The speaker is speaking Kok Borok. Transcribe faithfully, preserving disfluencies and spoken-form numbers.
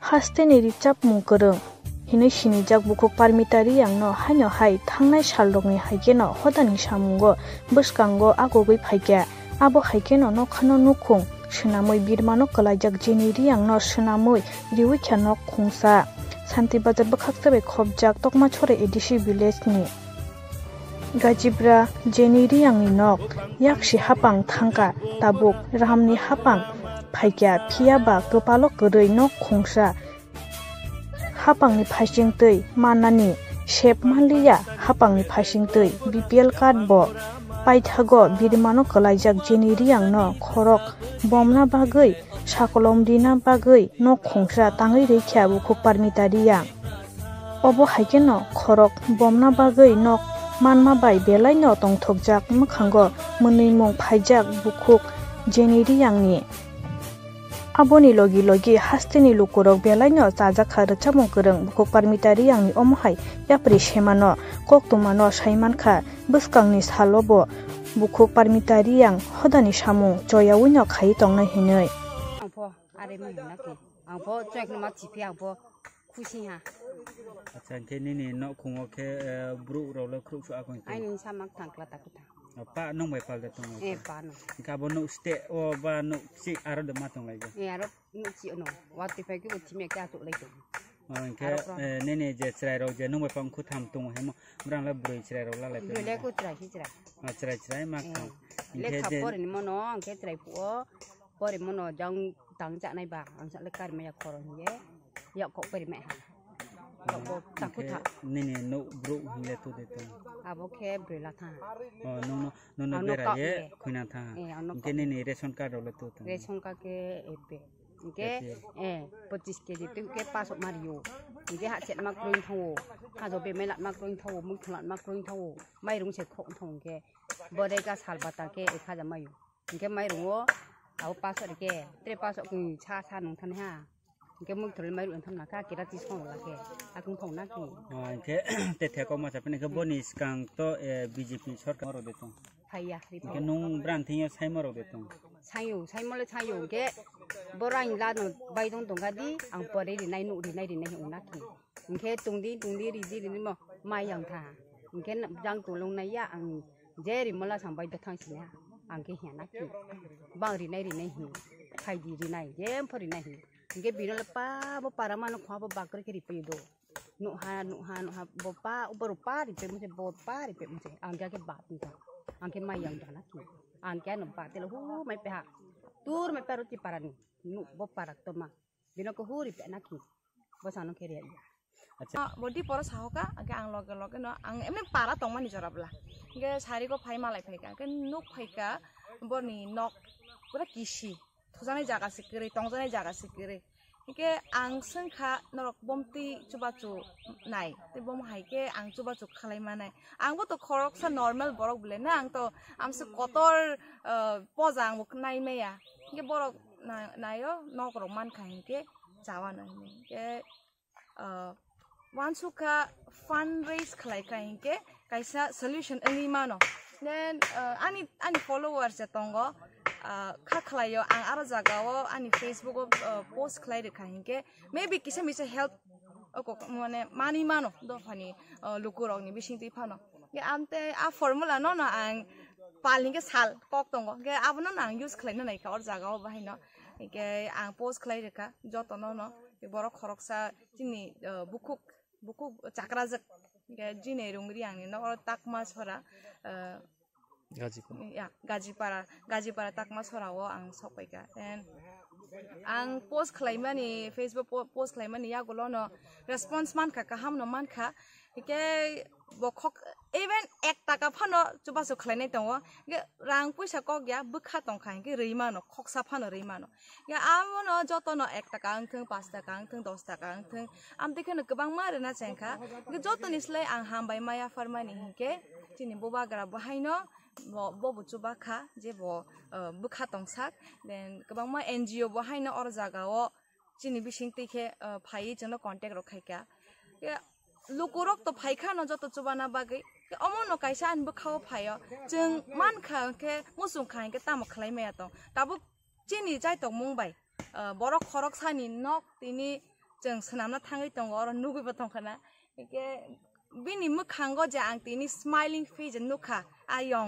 Hasteni richapmung kwrwng hinwi sinijak bukhuk Parmita Riyangno haino hai thangnai salrokni hai kheno hodani samungo bwskango agogwi phaikha. Abo hai kheno nokhano nukhung swnamwi birmano kwlaijak Jenny Riyangno swnamwi riwi kha nok khungsa. Santi Bazar bwkhaksa bai khopjak Tokmachora A D C village ni. Gajibra Jenny Riyangni nok yaksi hapang thangkha, tabuk rahamni hapang phaikha, phiya ba kwpalo kwrwi nok khungsa. Hapangni phaising twi mannani sep manliya, hapangni phaising twi B P L card bo paithago. Birimano kwlaijak Jenny Riyangno khorok bomna bagwi sakolom rina bagwi nok khungsa tangwi rwikha bukhuk Parmita Riyang. Obo hai kheno khorok bomna bagwi nok manma bai belaino tongthokjak mwkhango mwnwimung phaijak bukhuk Jenny Riyangni. Aboni logi logi hasteni lukurok belaino chajakha rwchapmung kwrwng bukhuk Parmita Riyangni omo hai yapri semano koktwmano saimankha, bwskangni salo bo bukhuk Parmita Riyang hodani samung choyawino khaiwi tongnai hinwi. Ang pho are mwnwi na khe. Ang pho chwng ma chiphi ang pho khusi ha. Acha, hwnkhe nini nok khungo khe, eh, brouh rok le khuruk su akon khe? Aini samak thang kla ta kutha. O, pa nung bai pal de tong lai. Eh, pa no. Hwnkhe abo nok ste o ba nok si aro de ma tong lai. Eh, aro nok si no. Wa ti phai khe bo thimya khe atuk lai tong. O, hwnkhe, aro kra. Eh, nini je chwrai rok je nung bai pang khu tham tong hemo. Brang le bwrwi chwrai rok la lai. Bwrwi le ku chwrai si chwrai. Ah, chwrai chwrai ma kham. Eh, hwnkhe lekha je pori ni mono, hwnkhe chwrai phuo. Pori mono jang tang cha nai ba, ang sa le kari maya khoro hinge. Yak kok pori mai ha. Yak kok ta kutha. Nini no bro hingle tu de tu. Abo khe bwrwi la tha. Oh, no, no, no, no, bera ye khuina tha. Eh, ano hwnkhe nini ration card rok le tu tu. Ration card khe epe. Hwnkhe, eh, pochis kg twi hwnkhe paso mario. Hwnkhe ha chet ma kroi thango. Ha jo bemai lat ma kroi thango, mui thong lat ma kroi thango. Mairung se khok thango hwnkhe. Bore ga sal bata khe ek hajar mayo. Hwnkhe mairung o abo paso rikhe, tre paso khe sa sa nung thani ha. Hwnkhe mui thorwi mairung tham na kha, kira tis khong la khe. Akung thong na ki. Ah, hwnkhe te theko ma chapni khe boni skang to, eh, B J P sorkar oro de tong. Phaiya, hwnkhe nung bran thingyo saimo rok de tong. Sayo, saimo le sayo, hwnkhe boro ang lano bai tong tong kha di, ang pore rinai, nuk rinai, rinai hwnna ki. Hwnkhe tungdi, tungdi, ridi, ridi mo mai yang tha. Hwnkhe jang tolong nai ya, ang je rimola sang bai da thang sini ha. Ang khe hiya na ki. Bang rinai, rinai hi. Khaidi rinai, je pho rinai hi. Hwnkhe bino le pa bo para mano khwa bo bakre khe ripai do. Nuha, nuha, nuha, bo pa, bo ro pa ripe muse, bo pa ripe muse, ang khe ba tungka, ang khe mai yang dana ki, ang khe no ba telo hu mai pe ha, tur mai pe ro ti para ni, nu bo para to ma, bino ko hu ripe na ki, bo sano khe ria. Acha. Ah, bo di poro sahoka, ang khe ang loge loge no, ang emni para tongmani jora bla, hingke sari ko phai malai phaika, hingke nuk phaika, boni nok pura kisi. Thujaknai jaga se kwrwi, tongjaknai jaga se kwrwi. Hingke ang swngkha norok bomtwi chubachu nai, tei bomo hai khe ang chubachu khlai manai. Ang bo to khoroksa normal borok bile na, ang to amse kotor, ah, poja ang bo nai maya. Hingke borok na-, naio nok rok mankha hingke chawa nai hingke. Ah, wansukha fundraise khlai kha hinkhe kaisa solution wngwi mano. Then, ah, ani, ani followers je tongo, ah, kha khlaio ang aro jagao ani Facebook o, ah, post khlai rwkha hinkhe maybe kisa misa help, o kok, mane manwi mano dophani, ah, lukurokni bisingtwi phano. Hinkhe amtei a formula no no ang pal hinkhe sal kok tongo. Hinkhe abono no ang use khlaina naikha or jagao bahaino. Hinkhe ang post khlai rwkha jotono no. Borok khoroksa chini, ah, bukhuk, bukhuk chakrajak. Hinkhe jini rungri ang ni no oro Takma sora, ah, Gajipara. Ya, Gajipara, Gajipara Takma sora o ang sokpaikha. Then ang post khlaimani, Facebook po-, post khlaimani yagulo no response mankha, kaham no mankha. Hingke bo khok, even ek taka phano chubachu khlainai tongo. Hingke rang puisa kok ya, bwkha tongkha hingke rwi mano, khoksa phano rwi mano. Hingke amono jotono ek taka wngthung, pash taka wngthung, dos taka wngthung, amtwi kheno kwbangma rwna chengkha. Hingke jotoni slai ang hambai maya pharmani hingke chini bubagra bo haino bo, bo bo chubakha je bo, eh, bwkha tongsak. Then kwbangma N G O bo haino oro jagao chini bising twi khe, ah, phaiwi chwngno contact rok khaikha. Khe lukurok to phaikha no joto chubana bagwi. Khe omo no kaisa ani bwkhao phaio. Chwng mankha khe muchungkha hinkhe tamo khlai maya tong. Tabuk chini chaitokmung bai, ah, borok khoroksani nok tini chwng swnamna thangwi tongo, oro nugwi bo tongkha na. Hwnkhe bini mwkhango je ang tini smiling face je nukha, ayong.